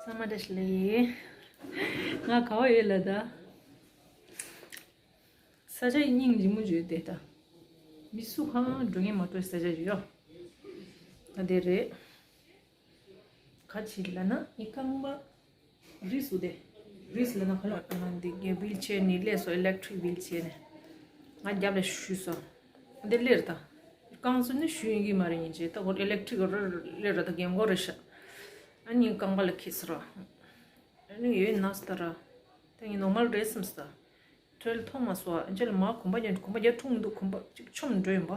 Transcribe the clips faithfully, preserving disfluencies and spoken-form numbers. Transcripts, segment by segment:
ཚང་མ་བཀྲ་ཤིས་བདེ་ལེགས། ང་ག་བ་ཡོད་ལ་ད། ས་ཆ་སྙིང་རྗེ་མོ་བརྗོད་དེ་ད། མི་སུ་གང་འགྲོ་ངེས་མ་གཏོགས་ས་ཆ་ཡོད། ད་དེ་རེད། ག་ཅི་ལ་ན་ངའི་རྐང་པ། རིས་སུ་དེ། རིས་ལ་ན་ཁ་ལ་ང་འདི་གའི་ཝིལ་ཆེར་ནི་སླེབས་སོང་། ཨི་ལེག་ཊི་རིག་ཝིལ་ཆེར་ནི། ང་རྒྱབ་ལ་ཞུས་སོང་། འདི་སླེབས་ད། རྐང་བཙུགས་ནི་ཞུ་ཡིན་གི་མ་རེད་ཡིན་ཅེ་ད་གོ་ཨི་ལེག་ཊི་རིག་རེད་རེད་ད་རྒན་གོག་རེད་ཤག་ཨ་ནི་རྐང་པ་ལ་ཁེལ་སོང་ར། ཨ་ནི་ཡོད་ན་སྟ་ར། ད་ངས་ནོར་མལ་རེད་བསམ་སྟ། བྲེལ་ཐོག་མ་སོ་ཨ་ཅེ་ལ་མ་གོམ་པ་རྒྱབ་གོམ་པ་རྒྱབ་འཁྲུག་མི་འདུག་གོམ་པ་ཅིག་ཆོམ་འགྲོ་ཡིན་པ།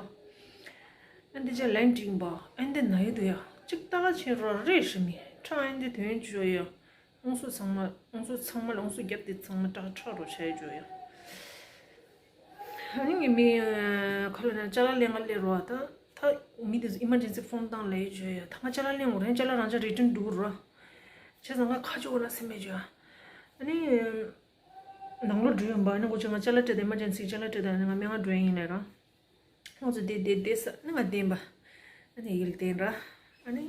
ཨ་འདི་ཅེ་ལན་ཀྲིང་པ་ཨ་འདི་ན་ཡོད་དུ་ཡ་ཅིག་ལྟ་ག་ཆེན་རོ་རེད་ཤི་མི་ཁྲ་ཨ་འདི་དོན་ཅོ་ཡ། ཨུང་སུ་ཚང་མ་ཨུང་སུ་ཚང་མ་ལ་ཨུང་སུ་རྒྱབ་དེ་ཚང་མ་ཏག་ཁྲག་རོ་བྱས་ཅོ་ཡ། ཨ་ནི་ངས་མི་ཁ་ལོ་ན་ཅ་ལག་ལེན་ག་ལེ་རོ་ད་ད་མི་དེ་ཚོ་ཨི་མར་ཇེན་སི་ཕོན་བཏང་ལེ་ཅོ་ཡ་ད་ང་ཅ་ལག་ལེན་འོ་རེད་ཅ་ལག་རང་ཅག་རི་ཊན་འགྲོ་རོ། བྱས་ཙང་ང་ཁ་ཅོ་འོ་ན་སེམས་མེད་ཅོ་ཡ། ཨ་ནི། ནང་ལོགས་འགྲོ་ཡོང་པ་ནི་ངོ་ཅག་ང་ཅ་ལག་སྤྲད་དེ་ཨི་མར་ཇེན་སི་ཅ་ལག་སྤྲད་དེ་ནི་ང་སྨན་ཁང་འགྲོ་ཡིན་ལས་ར། ཁོང་ཚོ་བསྡད་བསྡད་བསྡད་ས་ནི་ང་བསྡད་པ། ཨ་ནི་ཡིལ་བསྟན་ར། ཨ་ནི་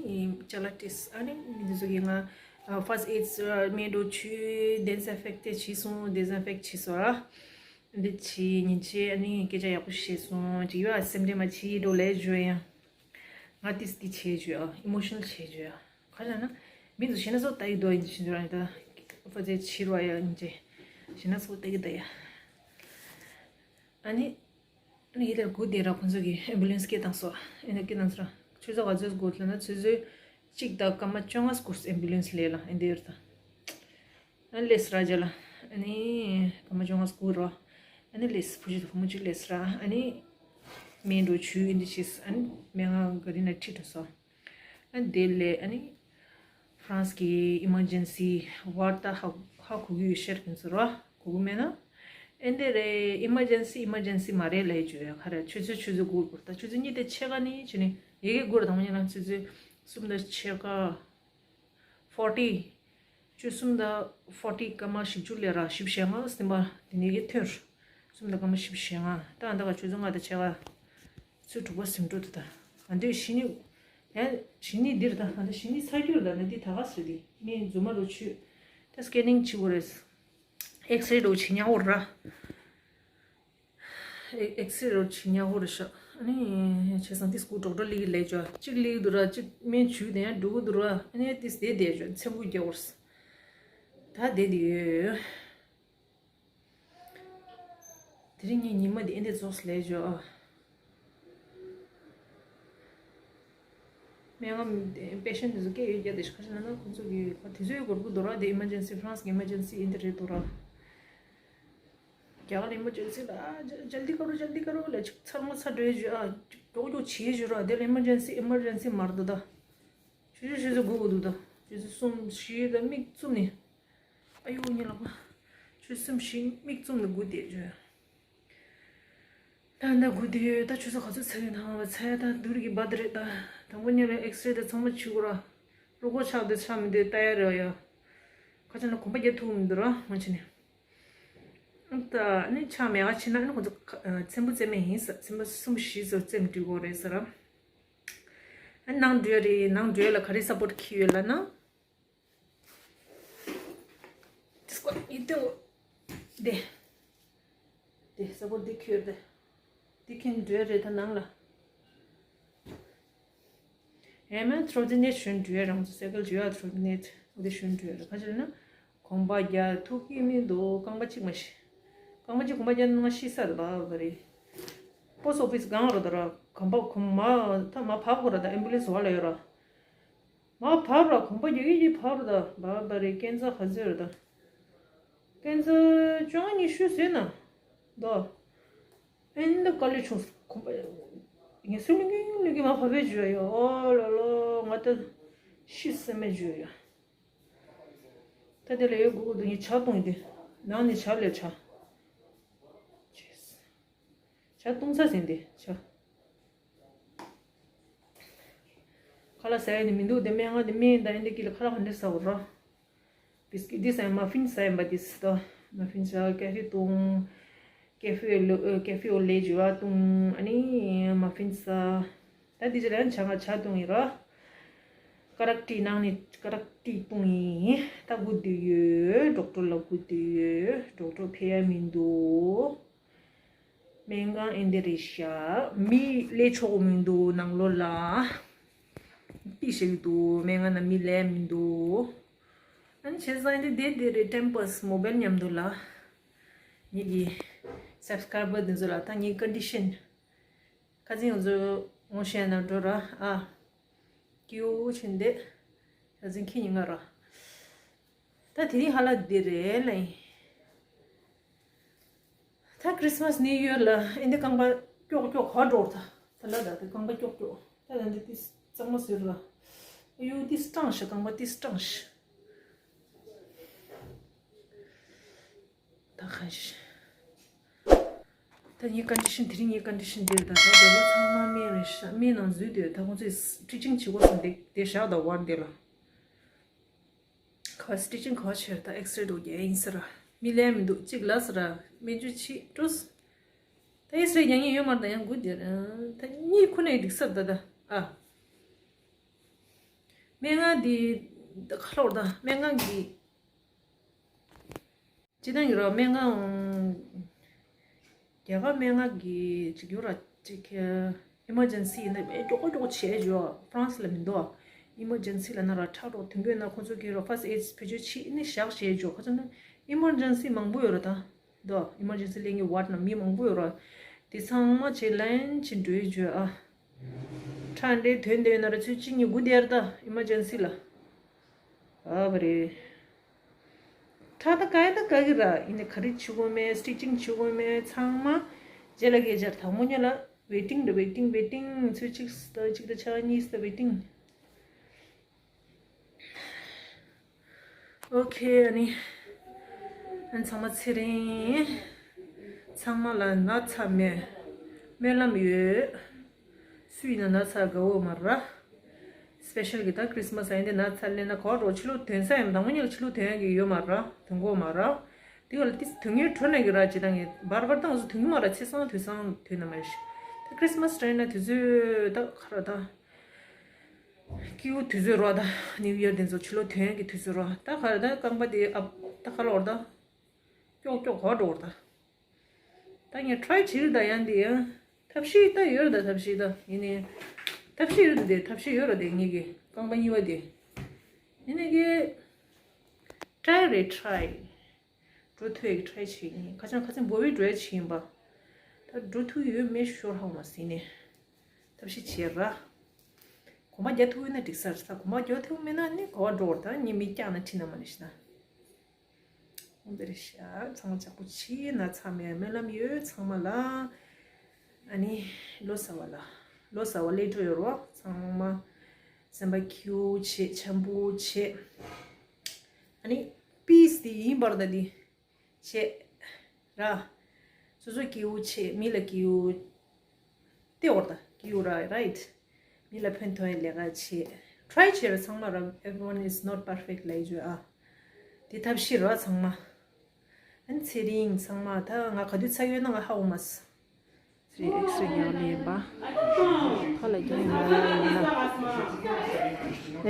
ཅ་ལག་སྤྲད་ཨ་ནི་མི་འདི་ཚོ་གིས་ང་ཕར་སི་ཊི་ཨེ་ཌི་སི་སྨན་འགྲོ་ཆུ་ཌི་སིན་ཕེག་ཊི་བྱས་སོང་། ཌི་སིན་ཕེག་ཊི་བྱས་སོང་ར། འདི་བྱས་ཉིན་བྱས་ཨ་ནི་སྐད་ཆ་ཡག་པོ་བཤད་སོང་ཅིག་ཡོད་ཨ་སེམས་ཁྲལ་མ་བྱེད་འགྲོ་ལས་བརྗོད་ཡང་། ང་ཏིས་ཏི་བྱེད་བརྗོད་ཨ་ཨི་མོ་ཤི་ནལ་བྱེད་བརྗོད་ཨ། ག་རེ་ན། མི་ཚོ་ཞེ་ན་སོ་ལྟ་ཡི་དོ་ཡིན་ཞིན་ར་ཡི་ད། ཕ་ཚེ་ཕྱི་རུ་ཡ་ཡིན་ཅེ། ཞེ་ན་སོ་ལྟ་གི་ད་ཡ། ཨ་ནི། ཨ་ནི་ཡི་དེར་སྒུག་དེ་ར་ཁོང་ཚོ་གི་ཨེམ་བུ་ལེན་སི་སྐད་བཏང་སོ། ཨེ་ན་སྐད་བཏང་སོ་ར། ཆུ་ཚོད་ག་ཚོད་སྒུག་ལ་ན་ཆུ་ཚོད་གཅིག་དང་སྐར་མ་བཅོ་ལྔ་སྒུག་ཨེམ་བུ་ལེན་སི་ལས་ལ་ཨེ་འདི་ཡོད་ད། ཨ་ནི་ལས་ར་ཇ་ལ། ཨ་ནི། སྐར་མ་བཅོ་ལྔ་སྒུག་ར། ཨ་ནི་ལས་བུ་ཆུ་བུ་མོ་ཆུ་ལས་ར། ཨ་ནི། མེ་འགྲོ་ཆུ་ཨེ་འདི་ཆིས་ཨ་ནི་མེ་ང་ག་རི་ན་ཁྲིད་འགྲོ་སོ། ཨ་དེ་ལས་ཨ་ནི་ཧྥ་རན་སི་གི་ཨི་མར་ཇེན་སི་ཝར་ད་ཧ་ཧ་གོ་གི་ཡོད་ཤར་གིན་ཚོ་ར་གོ་གི་མེད་ན། ཨེ་འདི་རེད་ཨི་མར་ཇེན་སི་ཨི་མར་ཇེན་སི་མ་རེད་ལས་བརྗོད་ཡ་ག་རེ་ཆུ་ཚོད་ཆུ་ཚོད་དགུ་བར་ད་ཆུ་ཚོད་གཉིས་དེ་ཕྱེད་ཀ་ནི་ཆུ་ནི་ཡི་གེ་དགུ་ར་དང་མ་ཉིན་ལ་ཆུ་ཚོད་གསུམ་དང་ཕྱེད་ཀ་ཕོར་ཊི། བཅུ་གསུམ་དང་ཕོར་ཊི་སྐར་མ་བཞི་བཅུ་ལས་ར་བཞི་བཅུ་ཞེ་ལྔ་སྟེང་པ་དེ་ནས་ཀྱི་ཐོན། གསུམ་དང་སྐར་མ་བཞི་བཅུ་ཞེ་ལྔ་ད་ཨ་ད་ག་ཆུ་ཚོད་ལྔ་དང་ཕྱེད་ཀ་ཚོད་དྲུག་པ་ཟིན་འགྲོ་དུ་ད། ཨ་འདི་བཞི་ནི། ཡང་བཞི་ནི་འདིར་ད་ཨ་འདི་བཞི་ནི་ཚ་རྒྱུར་ད་ན་འདི་ད་ག་ཟེར་དེ་ངས་རྫུན་མ་རུ་ཆུ། ད་སི་ཀེ་ནིང་བྱེད་དགོས་རེད། ཨེག་སི་རེ་རུ་བྱེད་ཉག་འོར་ར། ཨེ་ཨེག་སི་རེ་རོ་ཆི་ཉག་ཧོ་རེ་ཤག་ཨ་ནི་བྱས་ཙང་ཏིས་སྐུ་ཌོག་ཊར་ལི་གི་ལས་ཅོ་གཅིག་ལི་གི་འདུག་ར་གཅིག་སྨན་བྱུག་དེ་ཡང་འགྲོ་གི་འདུག་ར། ཨ་ནི་ཏིས་དེ་བསྡད་ཅོ་ཚེམ་བུ་རྒྱག་འོར། ད་བསྡད་དེ་ཡོད། དེ་རིང་ངས་ཉི་མ་དེ་ཨེ་འདྲ་རྫོགས་ལས་ཅོ་ཨ། སྨན་ཁང་པེ་ཤན་དེ་ཚོ་སྐད་ཡོད་རྒྱ་དེ་ཤ་ཁ་ཤ་ན་ན་ཁོང་ཚོ་གི་ཁ་དེ་ཚོའི་སྐོར་གི་འདུག་ར་དེ་ཨི་མར་ཇེན་སི་ཧྥ་རན་སི་གི་ཨི་མར་ཇེན་སི་ཨེ་འདྲ་རེད་འདུག་ར། རྒྱ་གར་ལ་ཨི་མར་ཇེན་སི་ལ་ཇལ་ཇལ་དི་ཀ་རོ་ཇལ་དི་ཀ་རོ་ལ་ཅིག་ཚར་མ་ཚར་འགྲོ་ཡ་ཇུ་ཨ་ཅིག་མགྱོགས་མགྱོགས་བྱེད་ཇུ་ར་དེ་ལ་ཨི་མར་ཇེན་སི་ཨི་མར་ཇེན་སི་མར་འདུག་ད། ཆུ་ཆུ་ཆུ་ཆུ་སྒུག་དགོས་འདུག་ད། ཆུ་ཆུ་གསུམ་བཞི་ད་མིག་བཙུམ་ནས། ཨ་ཡོ་ཉི་ལག་པ། ཆུ་གསུམ་བཞི་མིག་བཙུམ་ནས་སྒུག་བསྡད་ཇུ། ད་ད་སྒུག་བསྡད་ཡོད་ད་ཆུ་ཚོད་ག་ཚོད་ཚར་ཡོད་ད་ང་ཚ་ཡ་ད་སྡུག་རུ་གི་བར་དེ་རེད་ད། དང་པོ་ཉིན་རེ་ཨེག་སི་རེ་ད་ཚང་མ་བྱེད་དགོས་ར། རུ་ཁོག་ཆག་འདུག་ཆག་མི་འདུག་ལྟ་ཡ་རེད་ཡ། ཁ་ཆེ་ན་གོམ་པ་རྒྱག་ཐུབ་མི་འདུག་ར་ང་ཆེ་ནས། ད་ནི་ཆ་མེད་ཨ་ཕྱིན་ན་ནི་ཁོ་ཚོ་ཚེམ་བུ་བཙེམ་མེད་ཡིན་ས་ཚེམ་བུ་གསུམ་བཞི་ཚོ་བཙེམ་འགྲིག་གོ་རེད་ཟེར་ར། ཨ་ནང་འགྲོ་རེད་ནང་འགྲོ་ལ་ག་རེ་སབ་པོར་ཊི་ཁྱི་ཡོད་ལ་ན། དེ་སྐོར་ཡིད་དེ་འོ། དེ། དེ་སབ་པོར་ཊི་དེ་ཁྱི་ཡོད་དེ། དེ་ཁྱི་འགྲོ་རེད་ད་ནང་ལ། ཨེ་མ་ཊོ་རོ་ཊི་ནེཊ་ཞོན་འགྲོ་རང་ཚོ་སའི་ཀལ་འགྲོ་ཡ་ཊོ་རོ་ཊི་ནེཊ་འོ་དེ་ཞོན་འགྲོ་ར་ཁ་ཅིག་ན་གོམ་པ་རྒྱག་ཐུབ་ཀྱི་མི་འདུག་རྐང་པ་གཅིག་མ་ཤི། རྐང་པ་གཅིག་གོམ་པ་རྒྱག་ན་ཤི་ས་རེད་ད་བ་རེད། པོ་སི་ཊི་ཨོ་ཕི་སི་གང་རེད་ད་ར་གོམ་པ་གོམ་མ་ད་མ་བབ་གོ་ར་ད་ཨེམ་བུ་ལེན་སི་བ་ལ་ཡོད་ར། མ་བབ་ར་གོམ་པ་རྒྱག་གི་ཅིག་བབ་ར་ད་བ་བ་རེད་ཀན་ས་ག་ཚོད་རེད་ད། ཀན་ས་བཅོ་ལྔ་ཉི་ཤུ་ཟེར་ན། ད། ཨེ་འདི་དཀའ་ལས་བྱུང་ཁོམ་པ་ཡ། ངས་སུ་ལུག་གི་ལུག་གི་མ་ཕ་བེ་བརྗོད་ཡ་ཨོ་ལོ་ལོ་ང་ད་ཤི་སེ་མེ་བརྗོད་ཡ། ད་དེ་ལ་ཡོད་དགོས་དགོས་འདུག་ངས་ཇ་བཏུང་ཡིན་དེ་ནང་ནས་ཇ་ལས་ཇ། ཇ་བཏུང་ཚ་ཟིན་དེ་ཇ། ཁ་ལག་ཟ་ཡ་ནི་མི་འདུག་དེ་སྨན་ཁང་དེ་སྨན་དང་ཨེ་འདི་གི་ལ་ཁ་ལག་ག་འདྲ་ཟ་བ་ར། བིས་ཀིཊ་འདི་ཟ་ཡིན་མ་ཕིན་ཟ་ཡིན་པ་འདི་ཟ་ད། མ་ཕིན་ཟ་ཀ་ཧྥེ་བཏུང་། ཀ་ཧྥེ་ལོ་ཀ་ཧྥེ་ཨོ་ལེ་ཇི་བ་བཏུང་ཨ་ནི་མ་ཕིན་ཟ། ད་འདི་ཇི་ལ་ཡང་ཇ་ང་ཇ་བཏུང་ཡིན་ར། ཀ་རག་ཊི་ནང་ནས་ཀ་རག་ཊི་སྤུངས་ཡིན། ད་སྒུག་བསྡད་ཡོད། ཌོག་ཊར་ལ་སྒུག་བསྡད་ཡོད། ཌོག་ཊར་ཕེབས་ཡ་མི་འདུག་སྨན་ཁང་ཨེ་འདི་རེད་ཤག་མི་སླེབས་ཆོག་གི་མི་འདུག་ནང་ལོགས་ལ། པི་ཞིག་འདུག་སྨན་ཁང་ནང་མི་སླེབས་མི་འདུག་ཨ་ནི་བྱས་ཙང་འདི་བསྡད་བསྡད་རེད། ཊེམ་པ་སི་མོ་བེལ་མཉམ་དུ་ལ། ངེད་ཀྱི་སབ་སི་ཀ་རའི་བར་དེ་ཚོ་ལ་ད་ངའི་ཀོན་ཌི་ཤན། ཁ་སང་ང་ཚོ་ངོ་ཤེས་ན་འགྲོ་ར་ཨ། སྐྱིད་པོ་བྱས་བསྡད། ཁ་སང་ཁྱི་ཉིན་ང་ར། ད་དེ་རིང་ཧ་ལ་འདི་རེད་ལ་ཡིན། ད་ཁྲིས་མས་ནིའུ་ཡར་ལ་ཨེ་འདི་རྐང་པ་ཀྱོག་ཀྱོག་ག་འགྲོ་ད། ད་ལ་ད་དེ་རྐང་པ་ཀྱོག་ཀྱོག་ད་ད་འདི་ཏིས་གཙང་མ་ཟེར་ལ། ཨ་ཡོ་ཏིས་སྐྲངས་ཤག་རྐང་པ་ཏིས་སྐྲངས་ཤག་ད་གང་ཞིག་ད་ངའི་ཀོན་ཌི་ཤན་དེ་རིང་ངའི་ཀོན་ཌི་ཤན་འདིར་ད་ད་རྒྱབ་ལོགས་ཚང་མ་སྨན་རེད་ཤག་སྨན་ནང་འཛུལ་དུས་ད་ཁོང་ཚོས་སི་ཊི་ཅིང་བྱེད་དགོས་སམ་དེ་དེ་ཞག་ད་བར་འདི་ལ། ག་སི་ཊི་ཅིང་ག་བྱེད་ད་ཨེག་སི་རེ་འགྲོ་རྒྱུ་ཡིན་ཟེར་ར། མི་ལས་མི་འདུག་གཅིག་ལ་ཟེར་ར། སྨན་བཅོས་ཕྱིས་འགྲོ། ད་ཨེག་སི་རེ་རྒྱག་མཁན་ཡོད་མ་རེད་ད་ཡང་སྒུག་བསྡད་ར། ད་གཉིད་ཁོ་ནས་འགྲིག་ས་རེད་ད་ད་ཨ། སྨན་ཁང་འདི་ད་ག་ལོར་ད་སྨན་ཁང་གི་སྤྱི་བཏང་གི་ར་སྨན་ཁང་། རྒྱ་གར་སྨན་ཁང་གི་ཅིག་ཡོད་ར་ཅིག་ཨི་མར་ཇེན་སི་ཡིན་ན་མེད་མགྱོགས་མགྱོགས་བྱས་འཇོག་ཧྥ་རན་སི་ལ་མི་འདུག་ཨི་མར་ཇེན་སི་ལ་ན་ར་ཁྲག་རོགས་དོན་གོས་ན་ཁོ་ཚོ་གི་ར་ཕར་སི་ཊི་ཨེཌ་བེད་སྤྱོད་བྱེད་ནི་བཞག་བྱས་འཇོག་ཁ་ཚོ་ན་ཨི་མར་ཇེན་སི་མང་པོ་ཡོད་ར་ད། འདུག་ཨི་མར་ཇེན་སི་ལེན་གི་ཝར་ན་མི་མང་པོ་ཡོད་ར། དེ་ཚང་མ་བྱས་ལན་ཅིག་འགྲོ་ཡི་འཇོག་ཨ། ཁྲག་འདྲེ་དོན་དོན་ན་ར་ཚུལ་ཅི་ཉི་དགུ་དེར་ད་ཨི་མར་ཇེན་སི་ལ། ཨ་བ་རེད། ཁྲག་ད་ག་ཡ་ད་ག་གི་ར་ཡིན་ནི་ག་རེ་བྱེད་དགོས་མེད་སི་ཊི་ཅིང་བྱེད་དགོས་མེད་ཚང་མ་རྗེས་ལ་གས་སྦྱར་དང་མོ་ཉ་ལ་ཝེ་ཊིང་ད་ཝེ་ཊིང་ཝེ་ཊིང་ཚུལ་གཅིག་ད་གཅིག་ད་ཆ་གཉིས་ད་ཝེ་ཊིང་། ཨོ་ཁེ་ཨ་ནི། ཨ་ནི་ཚང་མ་ཚེ་རིང་། ཚང་མ་ལ་ན་ཚ་མེད། སྨོན་ལམ་ཡོད། སུ་ཡིན་ན་ན་ཚ་དགའ་བོ་མ་ར། སི་པེ་ཤལ་གི་ད་ཁྲིས་མས་ཨ་ཡིན་དེ་ན་ཚ་ལེན་ན་གོ་རོ་ཕྱི་ལོགས་ཐོན་ས་ཡང་དང་པོ་ཉིད་ལ་ཕྱི་ལོགས་ཐོན་ཡ་གི་ཡོད་མ་ར་ཐོན་གོ་མ་ར། དེ་ག་ལ་ཏིས་དུས་ངན་གྲོ་ན་གི་ར་ཅི་ད་ངས་བར་བར་དང་སུ་དུས་ངན་མ་ར་ཚེ་སང་དུས་སང་དུས་ན་མ་ཤི། ད་ཁྲིས་མས་དྲན་ན་དུས་ཚོད་ད་ཁ་ར་ད། སྐྱིད་པོ་དུས་ཚོད་རོ་ད། ནིའུ་ཡར་དེ་ཚོ་ཕྱི་ལོགས་ཐོན་གི་དུས་ཚོད་རོ་ད་ག་རེ་ད་རྐང་པ་དེ་ཨབ་ད་ག་ལོར་ད། ཀྱོག་ཀྱོག་གོ་འགྲོ་ད། ད་ངས་ཊི་རའི་བྱེད་ད་ཡང་དེ་ཡང་ཐབས་ཤེས་ད་ཡོད་ར་ད་ཐབས་ཤེས་ད་ཡིན་ནི། ཐབས་ཤེས་ཡོད་ར་དེ་ཐབས་ཤེས་ཡོད་ར་དེ་ངེད་ཀྱི་རྐང་པ་གཉིས་པ་དེ། ཡིན་ནི་གི་ཊི་རའི་རེད་ཊི་རའི། འགྲོ་ཐུབ་ཡག་གི་ཊི་རའི་བྱེད་ཀྱི་ཡིན། ཁ་སང་ཁ་སང་བོ་བི་འགྲོ་ཡག་བྱེད་ཡིན་པ། ད་འགྲོ་ཐུབ་ཡོད་མེད་ཤོར་ཧ་མ་ཟིན་ནས། ཐབས་ཤེས་བྱེད་ར། གོམ་པ་རྒྱག་ཐུབ་ཡོད་ན་འགྲིག་ས་རེད་ས་གོམ་པ་རྒྱག་ཐུབ་མེད་ན་ནི་གོ་བ་འགྲོ་བར་ད་ཉི་མི་སྐྱག་ན་ཁྲི་ན་མ་ནི་ཤི་ན། འོ་འདི་རེད་ཤག་ཚང་མ་ཅག་པོ་བྱེད་ན་ཚང་མས་སྨོན་ལམ་ཡོད་ཚང་མ་ལ། ཨ་ནི་ལོ་གསར་བ་ལ་ལོ་གསར་བ་སླེབས་འགྲོ་ཡོད་རོ་ཚང་མ། སེམས་པ་སྐྱིད་པོ་བྱེད་འཆམ་པོ་བྱེད། ཨ་ནི་པིས་དེ་ཡིན་པར་ད་དེ། བྱེད་ར། སོ་སོ་སྐྱིད་པོ་བྱེད་མི་ལ་སྐྱིད་པོ། དེ་འོར་ད་སྐྱིད་པོ་ར་རའིཊ། མི་ལ་ཕན་ཐོགས་ཡ་ལས་ཀ་བྱེད། ཊི་རའི་བྱེད་ར་ཚང་མ་ར། Everyone is not perfect ལ་ཡི་ཇོ་ཨ། དེ་ཐབས་ཤེས་ར་ཚང་མ། ཨ་ནི་ཚེ་རིང་ཚང་མ་ད་ང་ག་དུས་ཚ་ཡོད་ན་ང་ཧ་འོ་མ་སི། ཚེ་རིང་ཨེག་སི་རེ་རྒྱག་ལེ་ཡིན་པ། ཧ་ལ་རྒྱག་ཡིན་པ་ཡིན་ན།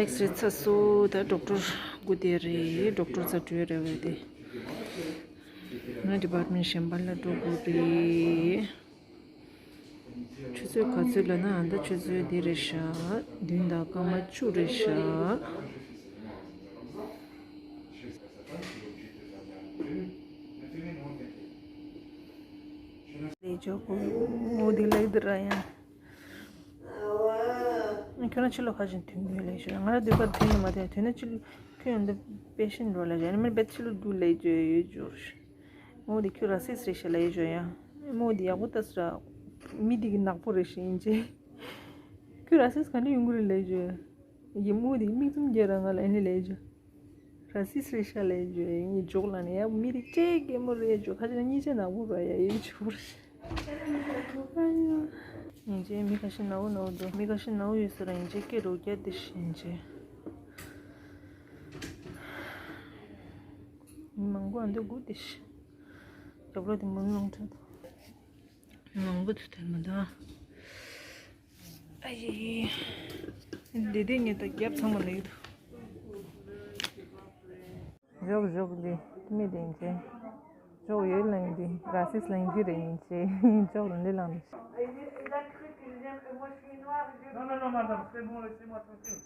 ཨེག་སི་རེ་ཚ་སུ་ད་ཌོག་ཊར་སྒུག་བསྡད་རེད་ཌོག་ཊར་ཚ་བྲོས་རེད་བས་དེ། ང་ཌི་པཱར་ཊི་མེན་ཊི་གཞན་པ་ལ་འགྲོ་དགོས་རེད། ཆུ་ཚོད་ག་ཚོད་ལབ་ན་ཨ་ད་ཆུ་ཚོད་འདི་རེད་ཤག་བདུན་དང་སྐར་མ་བཅུ་རེད་ཤག་ལས་ཆོག་གོ་མོ་དེ་ལས་དེ་ར་ཡང་། ཁྱོད་རང་ཕྱི་ལོགས་ཁ་ཞིག་ཐོན་གི་ལས་ཤོད་ང་ར་སྡོད་པར་ཐོན་ནི་མ་ཐོན་ཐོན་ན་ཕྱི་ལོགས་ཁྱོད་ཡོང་འདི་པེ་ཤེན་འགྲོ་ལས་ཞོད་ཨ་ནི་མིར་བེད་ཕྱི་ལོགས་སྡུག་ལས་བརྗོད་ཡོད་འགྱུར། མོ་དེ་ཁྱོད་ར་སིས་རེད་ཤག་ལས་ཞོད་ཡ། མོ་དེ་ཡག་པོ་ལྟ་སོ་ར། མི་དེ་གི་ནག་པོ་རེད་ཤག་ཡིན་ཅེ། ཁྱོད་ར་སིས་ག་འདྲ་ཡོང་གི་རེད་ལས་ཞོད། ཡིན་མོ་དེ་མིག་བཙུམ་རྒྱག་ར་ང་ལ་ཨ་ནི་ལས་ཞོད། ར་སིས་རེད་ཤག་ལས་ཞོད་ངས་ཇོག་ལ་ནི་ཡ་མི་དེ་ཅེ་གེ་མོ་རེད་ཞོད་ཁ་ཅིག་ན་གཉིས་ཆ་ནག་པོ་ར་ཡ་ཡིན་ཆུ་རེད། ཡིན་ཅེ་མི་ཁ་ཤས་ནག་པོ་ནག་པོ་འདུག་མི་ཁ་ཤས་ནག་པོ་ཡོད་ས་ར་ཡིན་ཅེ་སྐད་རོགས་རྒྱག་དེ་ཤི་ཡིན་ཅེ། མི་མང་པོ་ཨ་འདི་སྒུག་དེ་ཤི། རྒྱབ་ལོགས་དེ་མི་མང་ཐོན་ཐོ། མི་མང་པོ་ཐོན་ཐོན་མི་འདུག་ཨ་ཡེ། འདི་དེ་ངས་ད་རྒྱབ་ཚང་མ་ལེགས་འདུག་ཞོག་ཞོག་འདི་མི་དེ་ཡིན་ཆེ། ཞོག་ཡོད་ལེང་འདི་ར་སིས་ལེང་འདི་རེད་ཡིན་ཆེ། ཞོག་ལ་འདི་ལང་འདི། Non, non, non, madame, c'est bon, laissez-moi tranquille.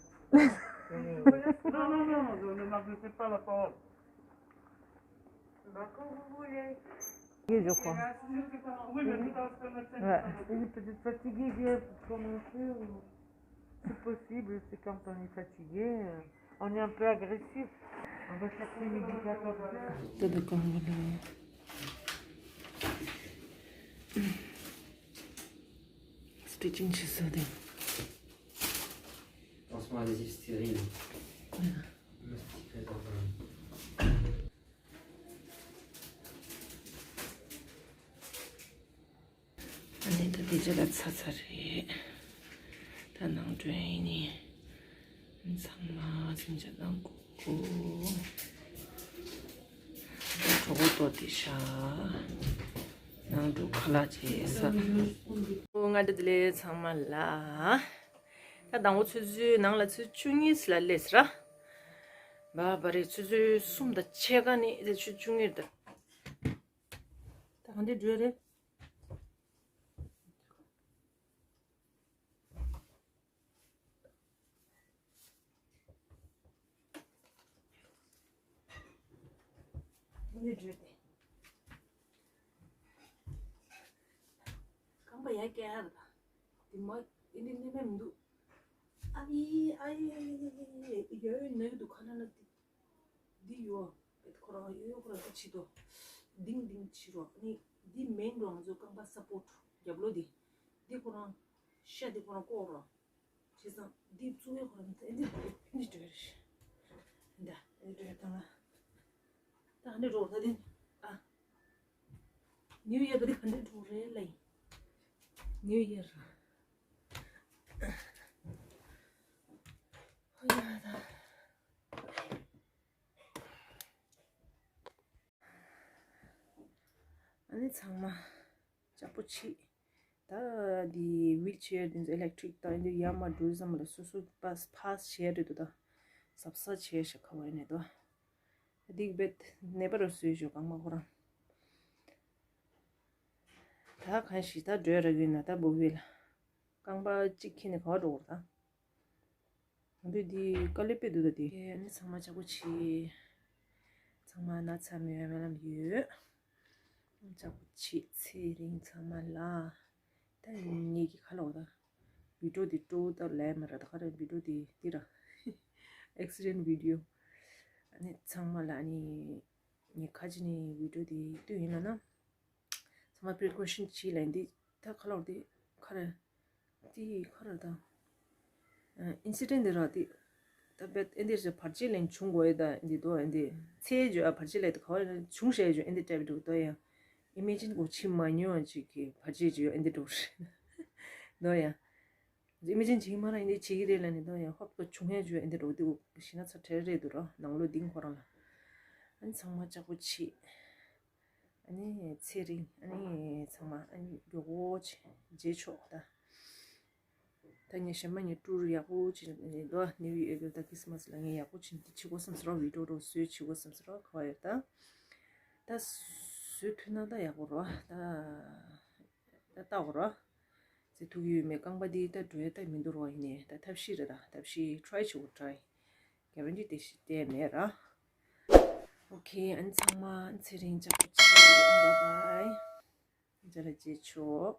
Non, non, non, non, je ne m'adressez pas la parole. Bah, quand vous voulez. Oui, je crois. Oui, mais tout à l'heure, je peux me faire. Ouais. Il est peut-être fatigué, il vient pour commencer, ou c'est possible, c'est quand on est fatigué, euh, on est un peu agressif. On va chercher midi quatorze heures. T'as d'accord, voilà. Stitching, she said. Pansement adhésif stérile. Mastic rétorquant. ཨ་ནི་ད་དེ་ཅི་ལ་ཚ་ཚ་རེད། ད་ནང་དོན་ཡིན་ནི། ཚང་མ་ཚིམ་ཆ་གནང་དགོས། གྲོགས་པོ་ཏོ་དེ་ཤ། ནང་དུ་ཁ་ལག་བྱེད་ས། ང་འདི་ལས་ཚང་མ་ལ། ད་དང་པོ་ཆུ་ཚོད་ནང་ལ་ཆུ་ཚོད་བཅུ་གཉིས་ལ་སླེབས་ཟེར། བ་བ་རེད། ཆུ་ཚོད་གསུམ་དང་ཕྱེད་ཀ་ནས་ཆུ་ཚོད་བཅུ་གཉིས་རེད། ད་གང་འདྲ་འགྲོ་རེད། འདི་འགྲོ་དེ། རྐང་པ་ཡར་བཀྱག་ཡ་རེད་ད། དེ་མ་ཨེ་འདི་ནི་མེད་མི་འདུག་ཨ་ཡི་ཨ་ཡི་ཨ་ཡི་ཨ་ཡི་ཡོད་ཡོད་ནི་འདུག་ཁ་ན་ན་དེ། འདི་ཡོད། ཁོ་རང་ཡོད་ཡོད་ཁོ་རང་འདི་བྱེད་དོ། ལྡིང་ལྡིང་བྱེད་རོགས་ནི། འདི་མེན་རོ་ང་ཚོ་རྐང་པ་སཔོར་ཊི་རྒྱབ་ལོགས་འདི། འདི་ཁོ་རང་། ཤ་འདི་ཁོ་རང་བཀོག་རོགས། བྱས་ཙང་འདི་བཙུགས་ཡོད་ཁོ་རང་འདི་འདི་འདི་འདི་འདྲ་རེད། འདི་འདི་འདྲ་དང་ལ། ད་འདི་འགྲོ་ད་འདི་ཨ། ནིའུ་ཡར་ག་འདི་ག་འདི་འགྲོ་རེད་ལ་ཡིན། ནིའུ་ཡར། ཨ་ཡ་ད། ཨ་ནི་ཚང་མ་ལྕགས་པོ་ཆེ། ད་འདི་ཝིལ་ཆེར་འདི་ཚོ་ཨི་ལེག་ཊིག་དང་འདི་ཡར་མར་འགྲོ་ཙམ་ལ་སོ་སོ་པཱས་ཕཱས་བྱས་རེད་འདུག་ད་གཟབ་གཟབ་བྱས་ཤག་ཁ་བ་ནས་ད། འདི་བེད་ནེ་པ་རུ་བཟོས་ཞོག་རྐང་པ་ཁོ་རང་། ད་གང་ཞིག་ད་འགྲོ་ར་གི་ན་ད་འབུ་བི་ལ། རྐང་པ་གཅིག་ཁྱེར་ནས་ག་བ་འགྲོ་དགོས་རེད་ད། འདི་འདི་དཀའ་ལས་དཔེ་འདུག་ད་འདི། ཨེ་ནི་ཚང་མ་ལྕགས་པོ་ཆེ། ཚང་མ་ན་ཚ་མེད་སྨོན་ལམ་ཡོད། ལྕགས་པོ་ཆེ་ཚེ་རིང་ཚང་མ་ལ། ད་ངེད་ཀྱི་ཁ་ལོག་ད། བི་ཌིའོ་འདི་སྤྲོ་ད་ལས་མ་ར་ད་ག་རེ་བི་ཌིའོ་འདི་འདི་ར། ཨེག་སི་ཌེན་ཊི་བི་ཌིའོ། ཨ་ནི་ཚང་མ་ལ་ཨ་ནི། ངས་ཁ་ཅིག་ནི་བི་ཌིའོ་འདི་ལྟོས་ཡིན་ལ་ན། ཚང་མ་པི་རི་ཀོ་ཤན་བྱེད་ལ་འདི་ད་ཁ་ལོག་འདི་ཁ་རེ། འདི་ཁ་རེ་ད། ཨིན་སི་ཌེན་ཊི་འདི་ར་འདི། ད་བེད་ཨེ་འདི་རེ་བར་ཆད་ལན་བྱུང་དགོས་ཡ་ད་འདི་དོ་ཨེ་འདི། ཚེ་བརྗོད་ཨ་བར་ཆད་ལས་ད་ག་བ་ལ་བྱུང་ཤེས་བརྗོད་ཨེ་འདི་ཏྲེབ་འདུག་དོ་ཡ། ཨི་མེ་ཇིན་གོ་ཕྱི་མ་ཉོ་ཨ་ཅིག་གི་བར་ཆད་བརྗོད་ཨེ་འདི་འགྲོ་རེད། དོ་ཡ། ཨི་མེ་ཇིན་བྱེད་ཀྱི་མ་ར་ཨེ་འདི་བྱེད་ཀྱི་རེད་ལ་ནི་དོ་ཡ་ཧོབ་ཏེ་བྱུང་ཡ་བརྗོད་ཨེ་འདི་འགྲོ་འདི་འུ་ཤི་ན་ཚ་ཁྲེལ་རེད་འདུག་ར་ནང་ལོ་འདི་ཁོ་རང་ལ། ཨ་ནི་ཚང་མ་ལྕགས་པོ་ཆེ། ཨ་ནི་ཚེ་རིང་ཨ་ནི་ཚང་མ་ཨ་ནི་མགྱོགས་པོ་ཆེ་རྗེས་ཆོག་ད། ད་ངས་གཞན་མ་ངས་ཊུར་ཡག་པོ་ཆེ་ནི་ལོ་ནིའུ་ཡར་ད་ཁི་སི་མ་སི་ལ་ངས་ཡག་པོ་ཆེ་འདི་བྱེད་དགོས་བསམ་སོང་ར་བི་ཌིའོ་རོ་བཟོས་བྱེད་དགོས་བསམ་སོང་ར་ག་བ་ཡོད་ད། ད་བཟོས་ཐུབ་ན་ད་ཡག་པོ་རོ་ད། ད་ལྟ་འོ་ར། ཟེར་ཐུག་ཡོད་མེད་རྐང་པ་འདི་ལྟ་འགྲོ་ཡ་ལྟ་མི་འདུག་རོ་ཡིན་ནའི་ད་ཐབས་ཤེས་རེད་ད་ཐབས་ཤེས་ཊི་རའི་བྱེད་དགོས་ཊི་རའི། གེ་རན་ཊི་དེ་ཞིག་བལྟས་མེད་ར། ཨོ་ཁེ་ཨ་ནི་ཚང་མ་ཚེ་རིང་ལྕགས་པོ་ཆེ་བའི་བའི་བའི། མཇལ་ལ་མཇལ་ཆོག